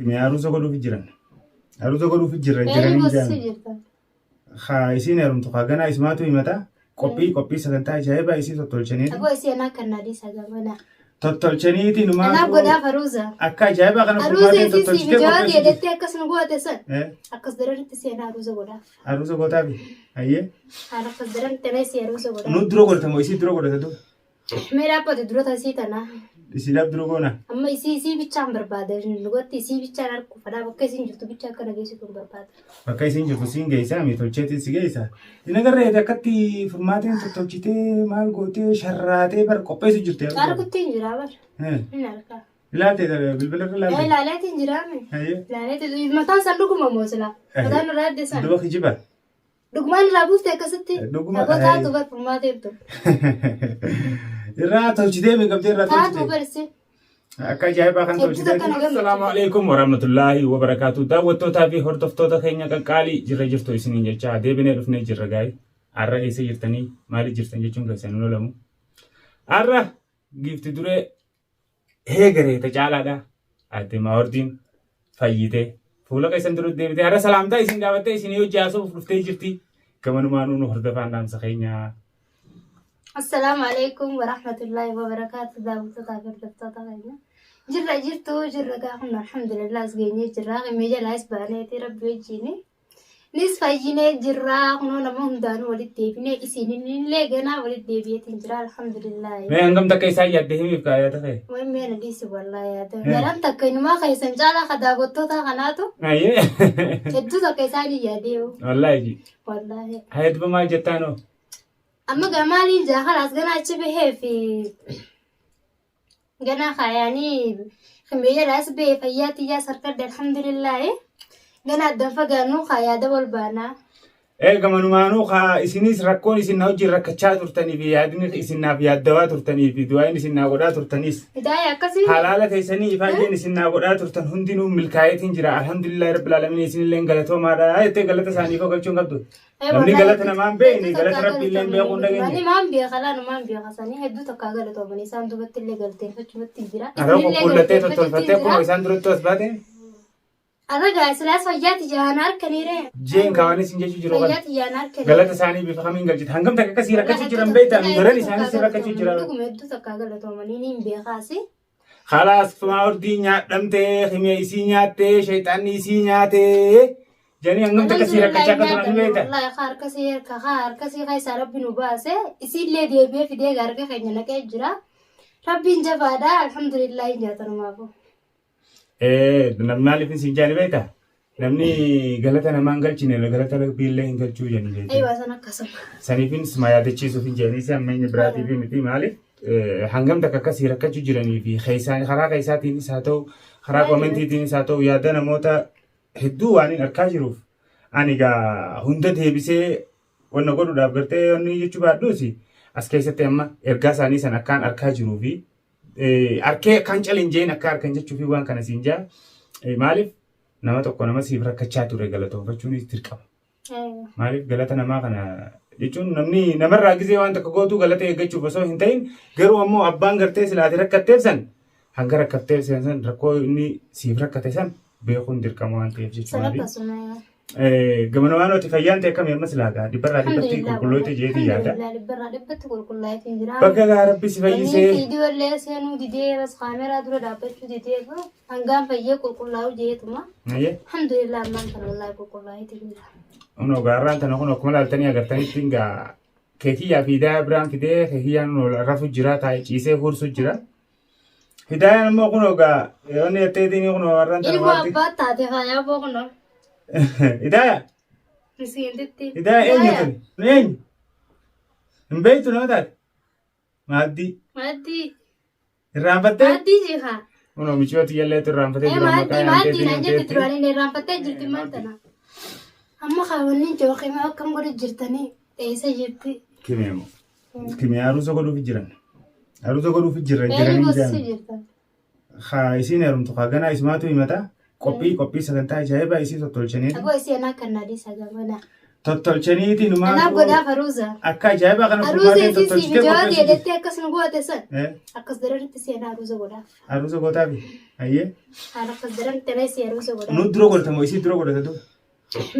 Kimi aruusa godhuuf jiran. Aruusa godhuuf jirra Eenyu jiranii goosisuu jaan. jirta? Haa isiin heerumtu haa ganaa isumaatu himata. Qophii qophii sagantaa ajaa'ibaa isii tottolchaniiti. Aboo isii anaa kan naa dhiisa gamana. Tottolchaniiti Anaaf numaatu godhaaf aruuza. akka ajaa'ibaa kana Aruuza furmaateen isii si tottolchitee mijaawaa qopheessuu jirti. deedettee akkas nu goote san. Eh, Akkas daranitti seenaa aruuza godhaaf. Aruusa gootaafi. Ayyee. Haala akkas daranitti ana isii aruuza godhaaf. Nu dura godhata moo isii dura godhata du? Mee dhaabbate dura tasii tana. Isiidhaaf dura goona. Amma isii isii bichaan barbaada. Lugatti isii bichaan harku fadhaa bakka isiin jirtu bichaa akka nageessitu hin barbaada. Bakka isiin jirtu siin geessaa mi tolcheetiin si geessa. Hin agarree akkatti furmaateen tottolchitee maal gootee sharraatee bar qopheessu jirti. Argutti hin jiraa bar. Hin argaa. Ilaalte bilbila irra Ee ilaalte. ilaaleetiin jiraa mi? Hayyee. Ilaaleetiin mataan san dhuguma moo silaa? Mataan irraa adde san. Duba kijiba. Dhugumaan irraa buufte akkasitti? Dhuguma, Aboo ee. taatu bar furmaateettu. Irraa tolchitee beekamtee irraa Taatu tolchitee. bar isin. Akka ajaa'ibaa kan Hedduu tolchitee. takka na gammachiise. Assalaamu alaikum warahmatullaahi wabarakaatu. Daawwattootaa fi hordoftoota keenya qaqqaalii jirra jirtu isiniin jecha deebinee dhufnee jirra gaa'ii. Har'a eessa jirtanii maaliif jirtan jechuun keessan hin oolamu. Har'a giifti duree heegaree ta caalaadha. Aadde Maawardiin fayyitee fuula keessan dura deebitee har'a salaamtaa isin gaafattee isin hojii haasa'uuf dhuftee jirti. Gamanumaanuu nu hordofaan dhaamsa keenya. Assalaamu alaikum warahmatullaahi wabarakaatu daawwattoota fi hordoftoota keenya. Jirra jirtu jirra gaafnu alhamdulillah as geenyee jirra. Qimee jalaas baaneeti rabbi wajjini. Nis fayyinee jirra kunoo nama hundaanuu walitti deebinee isiinillee ganaa walitti deebi'eetiin jira alhamdulillah. Mee hangam takka isaan yaadde himiif kaa yaada kee? Way mee na dhiisi wallahi yaada. Garan takka inumaa keessan caalaa ka daawwattoota kanaatu Ayyee. hedduu takka isaanii yaadee Wallaahi ji. wallahi. Hayya duba maal jettaanoo? Amma gaa maaliin jaa kalaas ganaa achi bahee fi Ganaa kaayaanii biyya as ba'e fayyaa tiyyaas harkadhe alhamdulillaahi. Ganaa addan fagaannu kaayaada wal baanaa. Ee gamanumaanuu kaa isinis rakkoon isin na wajjin rakkachaa turtanii fi yaadni isin naaf yaaddawaa turtanii fi du'aayin isin naa godhaa turtanis Hidaaya akkasii. halaala teessanii ifaajeen isin naa godhaa turtan hundinuu milkaa'eetiin jira alhamdulillahi rabbil aalamiin isinillee galatoomaadha jettee galata isaaniif galchuun qabdu. Namni galata namaa hin beekne galata rabbi illee hin beekuu hin dhageenye. Ani maan beeka laa numaan beeka sanii hedduu takkaa galatoomanii isaan duubatti illee galateeffachumatti hin jira. Arra Isinillee qulqullattee galateeffachuutti tottolfattee hin kunoo jira. isaan duratti as baate Arra gaa silaas fayyaati jahaan harkaniire. jeen kaawwanis hin jechuu jiru kana. Fayyaati jahaan harkaniire. Galata isaanii bifa kamiin galchite hangam takka akkasii rakkachuu jiran beektaa nu daran isaanis rakkachuu jira. Dhuguma hedduu takkaa galatoomanii ni hin beekaasi. Khalaas maawardii nyaadhamtee himee isii nyaattee shayxaanni isii nyaatee jedhanii hangam takka sii rakkachaa akka turan ni beekta. Wallahi kaa harkasii harka kaa harkasii keessaa rabbi nu baase isiillee deebi'ee fidee harka keenya naqee jira. Rabbiin jabaadha alhamdulillah hin nyaatanumaafuu. Ee namni maaliif isin jaali beekta? Namni galata namaa hin galchine galata rabbii illee hin galchuu jedhanii beekta. Eeyyuu san akkasuma. Saniifin suma yaadachiisuuf hin jedhanii si ammeenya biraatiif miti maaliif hangam takka akkasii rakkachuu jiranii fi keessaan karaa keessaatiinis haa ta'u karaa koomentiitiinis haa ta'u yaada namoota hedduu waan hin arkaa jiruuf ani gaa hunda deebisee wanna godhuudhaaf gartee wanni jechuu baadhuusi as keessatti amma ergaa isaanii san akkaan arkaa jiruu fi arkee akkaan calinjeen akka arkan jechuu fi waan kana siin jaa maaliif nama tokko nama siif rakkachaa ture galatoonfachuunis dirqama. Maaliif galata namaa kana jechuun namni namarraa gizee waan takka gootuu galata eeggachuuf osoo hin ta'in garuu ammoo abbaan gartee silaati rakkatteef san hanga rakkatteef san rakkoo inni siif rakkate san beekuun dirqama waan ta'eef San jechuudha. akkasuma. Gamanumaan oti fayyaan ta'e akkamii amma silaa gaa dhibbarraa dhibbatti qulqulloota jeetii yaada. Alhamdulillah dhibbarraa dhibbatti qulqullaa'eetiin jira. Bakka gaa rabbi si Wanni fayyisee. viidiyoo illee seenuu didee bas kaameraa dura dhaabbachuu didee hangaan fayyee qulqullaa'u jeetuma. Ayyee. Alhamdulillah ammaan kana wallaahi qulqullaa'eetiin jira. Kunoo gaarraan tana kun akkuma ilaaltanii agartanitti gaa keekiyyaa fi hidaaya biraan fidee keekiyyaan rafu jira taa'ee ciisee huursu jira. Hidaayaan immoo kunoo gaa yoonni jetteetiin kunoo warraan tana Ilmoo waatti. abbaa taate faayaa boo kunoo. Hidaaya Miskiintitti. hidaaya eenyu tuni? Eenyu? Hin beektu nama taate? Maaddii. Maaddii. Irraanfattee? Maaddii jiha. Kunoo michiyoo tiyyalleetu irraanfatee Ee jira maaddii maqaa maaddii yaamteetiin naan jette himteetti. duraan inni irraanfattee jirti maal tana. Amma kaawwanni jookii akkam godhu jirtanii eessa jirti? Kimeemo. Kimi aruusa godhuuf jiran. Aruusa godhuuf jirra Eenyu jiranii goosisuu jaan. jirta? Haa isiin heerumtu haa ganaa isumaatu himata. Qophii qophii sagantaa ajaa'ibaa isii tottolchanii. Aboo isii anaa kan naa dhiisa gamana. Tottolchaniiti Anaaf numaatu godhaaf aruuza. akka ajaa'ibaa kana Aruuza furmaateen isii si tottolchitee mijaawaa qopheessu jirti. jedhettee akkas nu goote san. Akkas daranitti seenaa aruuza godhaaf. Aruuza gootaafi. Ayyee. Haala akkas daranitti ana isii aruuza godhaaf. Nu dura godhata moo isii dura godhata tu?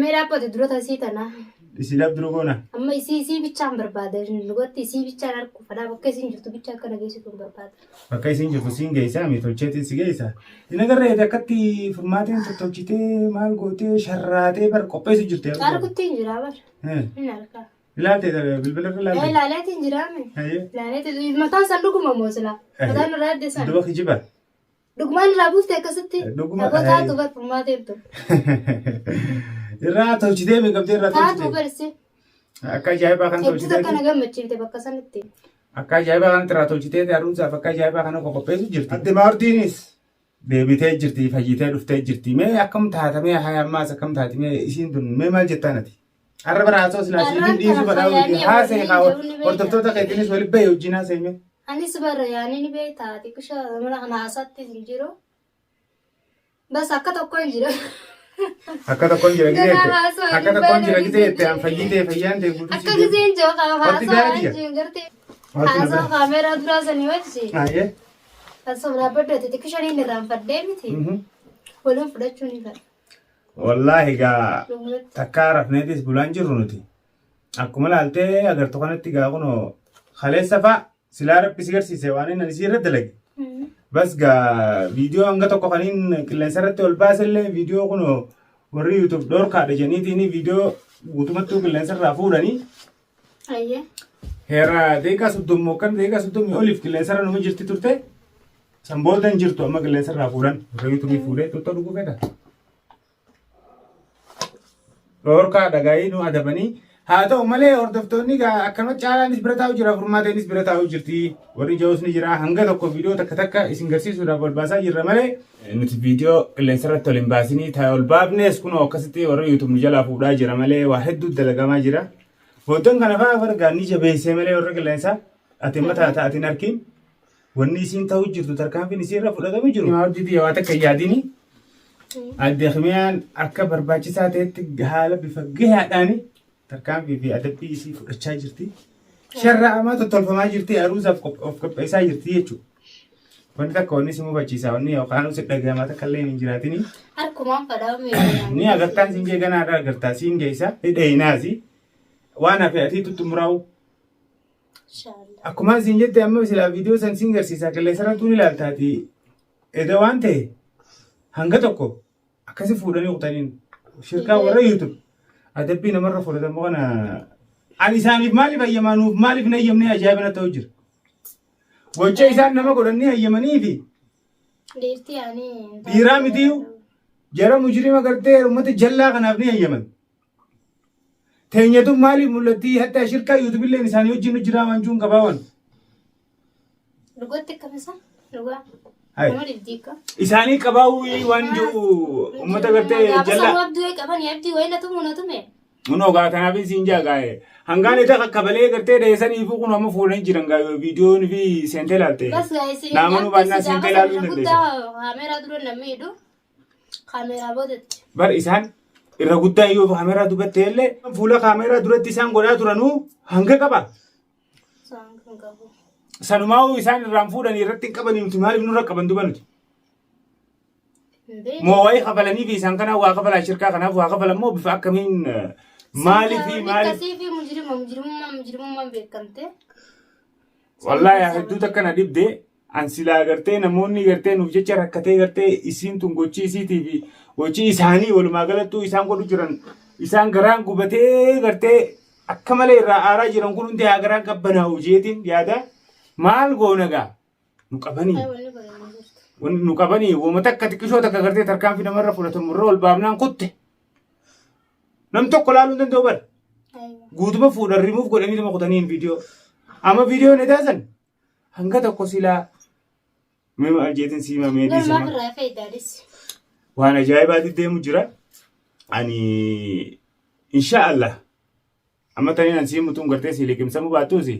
Mee dhaabbate dura tasii tana. Isiidhaaf dura goona. Amma isii isii bichaan barbaada. Dhugatti isii bichaan harku fadhaa bakka isiin jirtu bicha akka nageessitu hin barbaada. Bakka isiin jirtu siin geessaa mi tolcheetiin si geessa. Hin agarree akkatti furmaateen tottolchitee maal gootee sharraatee bar qopheessu jirti. aruuza. Argutti hin jiraa bar. Hin argaa. Ilaalte bilbila irra ilaalte. Ilaaleetiin hin jiraame. Ayyee. Ilaaleetiin mataan san dhuguma moo silaa? Mataan irraa adde san. Duba kijiba. Dhugumaan irraa buufte akkasitti. Dhuguma, Aboo taatu bar furmaateen tun. Irraa tolchitee miidhamtee irraa Taatu tolchitee. barsi. Akka ajaa'ibaa kan Hedduu takka tolchitee. na gammachiifte bakka sanitti. Akka ajaa'ibaa kanatti irraa tolchitee aruusaaf akka ajaa'ibaa kana qopheessu jirti. Adde Maartiinis deebitee jirti fayyitee dhuftee jirti. Mee akkam taatamee haa ammaas akkam taatamee isiin tun mee maal jettaan ati? Har'a bara haasoo silaa Har'aan siifin dhiisuu kana fadhaa wajjin fayyaanii haasa'e waliin haa jiruun ni beekama. hordoftoota keetiinis waliin bahe wajjin haasa'e mee. Anis bara yaanii ni beektaa xiqqisha mana kana haasaatti hin jiru. Bas akka tokko hin jiru. Akka tokkoon jira gisee Ganaa jette. haasoo Akka hin tokkoon jira baane gisee jette an gisee. fayyitee fayyaan ta'e guutuu Akka si deemu. giseen jiru qaba Wanti haasoo gaarii waan jiru gartee. Wanti na Haasoo bira. kaameeraa duraa sanii wajji. Ayyee. Asoo dhaabbadhu ati xiqqisha ni irraanfadhee miti. Waliin fudhachuu ni fedha. Wallaahi gaa Dhugumatti. takkaa rafneetis bulaan jirru nuti. Akkuma laaltee agartu kanatti gaa kunoo kaleessa fa'a silaa rabbi si garsiise waan inni isii irra dalage. Bas gaa viidiyoo hanga tokko kaniin qilleensa irratti ol baasellee viidiyoo kunoo warri YouTube dhorkaadha jedhaniitiin viidiyoo guutumattuu qilleensa irraa fuudhanii Ayyee. heera daqiiqaa 30 kan daqiiqaa 30 oliif qilleensa irra numa jirti turte. San booda hin jirtu amma qilleensa irraa fuudhan warra YouTube fuudhee xuuxxoo dhuguu fedha. Dhorkaa dhagaayii nu adabanii haa ta'u malee hordoftoonni gaa akkanuma caalaanis bira taa'u jira furmaateenis bira taa'u jirti warri ja'us ni jira hanga tokko viidiyoo takka takka isin garsiisuudhaaf ol baasaa jirra malee nuti viidiyoo qilleensa irratti ol hin baasinii ta'e ol baafnes kunoo akkasitti warra YouTube nu jalaa fuudhaa jira malee waa hedduu dalagamaa jira. Booddan kana fa'aa fargaa ni jabeessee malee warra qilleensaa ati amma taata ati hin arkin wanni isiin ta'u jirtu tarkaanfiin isii irra fudhatamu jiru. Hojii waa takka hin yaadini. Adde Kimiyaan akka barbaachisaa ta'etti haala bifa gahaadhaan tarkaanfii fi adabbii isii fudhachaa jirti. Sharra'amaa tottolfamaa jirti aruusaaf of qopheessaa jirti jechuudha. Wanti takka wanni si mufachiisa wanni yookaan si dhagahamaa takka illee hin jiraatini. Harkumaan fadhaa meeshaa. Ni agartaan siin jee ganaa irraa agartaa siin geessa hidheeyinaasi waan hafe atii tuttumuraa'u. Inshallah. Akkuma siin jette amma silaa viidiyoo san siin garsiisa qilleensa irratti ni ilaaltaati. Eda waan ta'e hanga tokko akkasi fuudhanii kutaniin shirkaa warra YouTube adabbii namarra fudhatamu kana ani isaaniif maaliif hayyamaa nuuf maaliif hin hayyamne ajaa'iba na ta'u jira. Gocha isaan nama godhanii hayyamanii fi Dhiirti ani. Dhiiraa mitiyu jara mujrima gartee uummata jallaa kanaaf ni hayyaman. Teenyatu maaliif mul'atti hatta shirkaa YouTube illeen isaanii wajjin nu jiraa waan juun qabaa waan. Dhugatti akkamisa? Dhugaa. Hai. Nama dhibdiika. Isaanii qabaa'uu waan jiru uummata gartee Gaafa jallaa. sanuu abdii qaban abdii wayii na tumu na tume. Kunoo gaa kanaaf siin jaa gaa'e. Hangaan isa kakkabalee gartee dheessanii fi kun amma fuudhanii jiran gaa viidiyoon fi seentee ilaalte. Bas gaa'e Naamanuu baannaan seentee ilaaluu hin dandeessa. Guddaa kaameeraa dura namni hidhu. Kaameeraa boodatti. Bar isaan irra guddaa yoo kaameeraa dubatte illee fuula kaameeraa duratti isaan godhaa turanuu hanga qaba. Isaan kan qabu. Sanumaa'uu isaan irraan fuudhanii irratti hin qabanii nuti maaliif nurra qaban duba nuti. Hin beeku. Moo wayii kafalanii fi isaan kanaa waa kafalaa shirkaa kanaaf waa kafalan moo bifa akkamiin maaliif fi maaliif. Akkasii fi mujrima mujrimummaa mujrimummaan beekamte. Wallaahi hedduu takka na dhibde an silaa gartee namoonni gartee nuuf jecha rakkatee gartee isiin tun gochii isiitii fi gochii isaanii walumaa galattuu isaan godhu jiran isaan garaan gubatee gartee akka malee irraa aaraa jiran kun hundi haa garaan qabbanaa'u jeetiin yaada maal goona gaa nu qabanii Ay, wanni godhamu jirtu. wanni nu qabanii woma takka xiqqishoo takka gartee tarkaanfii namarra fudhatamu irra ol baafnaan kutte nam tokko laaluu hin danda'u bara Aywa. guutuma fuudhan rimuuf godhanii nama kutaniin viidiyoo amma viidiyoon edaasan hanga tokko silaa mee maal jeetiin sii mamee Garuu maaf dhiisama irraa fayyadaanis. waan ajaa'ibaatti deemu jira ani insha Allah amma taniin an sii mutuun gartee sii liqimsamuu baattuusi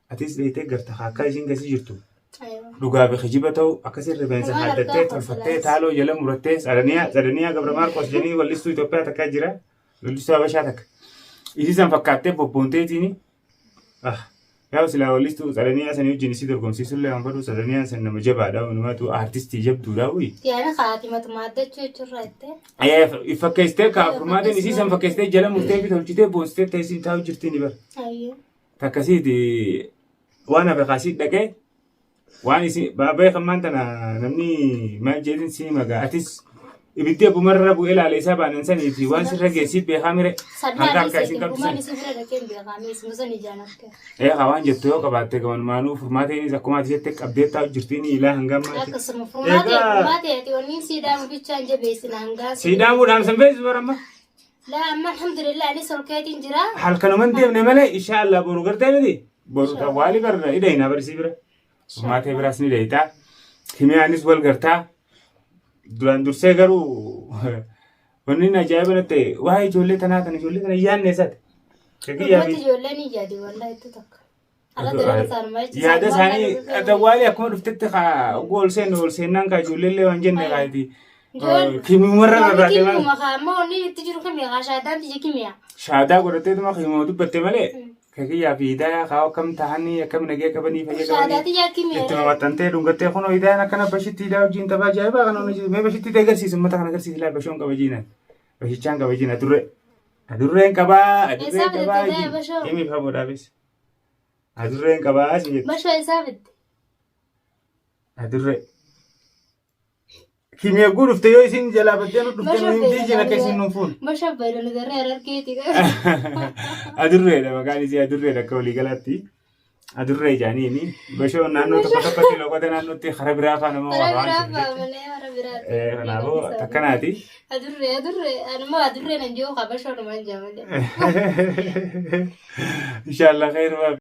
atis dheeytee garta akka isiin keessa jirtu Aywa. dhugaa fi kijiba ta'u akkasii rifeensa Waan haaddattee harkaa tolfattee qofa taaloo jala murattee Tsadaniyaa Tsadaniyaa Gabra Maarqos jedhanii wallistuu Itoophiyaa takka jira wallistuu Habashaa takka. Isii san fakkaattee bobboonteetiin ah yaa silaa wallistuu Tsadaniyaa sanii wajjin isii dorgomsiisullee waan fedhu Tsadaniyaa san nama jabaadha walumaatu aartistii jabduudha uyi. Yaani kaati matuma addachuu jechuurraa jettee. Fakkeessitee kaa furmaateen isii san fakkeessitee jala murtee fi tolchitee boonsitee teessii taa'u jirtiin bara. Ayyee. Takkasiiti waan hafe kaasii dhaqee waan isin baabee kan maan tana namni maal jedhin si magaa atis ibiddi abbumarra bu'ee ilaale isaa baanan sanii fi waan sirra geessii beekaa mire hanga harkaa isin qabdu Gumaan san. isii bira dhaqee hin beekamne isuma san ijaan arge. Eegaa waan jettu yoo qabaatte gamanmaanuu furmaateenis akkuma ati jette qabdee taa'u jirtiin ilaa hanga ammaatti. Akkasuma furmaatee Egaa- furmaatee ati wanni siidaamu bichaan jabeessina hangaa. Siidaamuudhaan san beeksisu baramma. Laa amma alhamdulillah anis ol keetiin jira. Halkanuman deemne malee insha Allah boru gartee miti. Boru tawwaali barra idayna barsii bira. Furmaatee biraas ni deeytaa. Kimiyaanis wal gartaa. Duraan dursee garuu wanni inni ajaa'iba natti ta'e waa'ee ijoollee tanaa kana ijoollee tana yaadne isaati. Dhugumatti ijoolleen hin yaadi wallahi itti takka. Ala darara isaanuma jechuudha. Yaada isaanii tawwaali akkuma dhuftetti kaa oguu ol seennu ol seennaan kaa ijoollee illee waan jenne kaayiti. Kimiumarra rarraatee maal? Kimuma kaa ammoo wanni itti jiru kimiya kaa shaadaan tiyya kimiya. Shaadaa godhatteetuma kimuma dubbatte malee kiyyaa fi hidaayaa kaa akkam tahanii akkam nagee qabanii fayya Shaadaa qabanii. tiyya kimiya. Ittuma maxxantee dhungattee kunoo hidayaan akkana bashitti hidaa wajjin taphaa ajaa'ibaa kana hojii mee bashitti ta'e agarsiisu uummata kana agarsiisi laa bashoon qaba jiinan bashichaan qaba jiin adurree adurreen qabaa adurreen Eessaa qabaa bitte jiin bashoo? himi fagoodhaafis adurreen qabaa si jette Bashoo isaa bitte. adurree. Kimi eeguu dhufte yoo isin jalaa baddee nu dhufte nu himtii jiin akka isin nu fuun. Bashoo baydonu daree harargeeti. Adurreedha maqaan isii adurreedha akka waliigalaatti. Adurree jaaniini bashoon naannoo tokko tokkotti loqota naannootti karaa biraa afaan nama Hara waa biraa waan faa malee hara biraa. Kanaafuu takkanaati. Adurree adurree anuma adurree nan jiru kaa bashoo numaan jaa malee. Inshaallah khairumaa.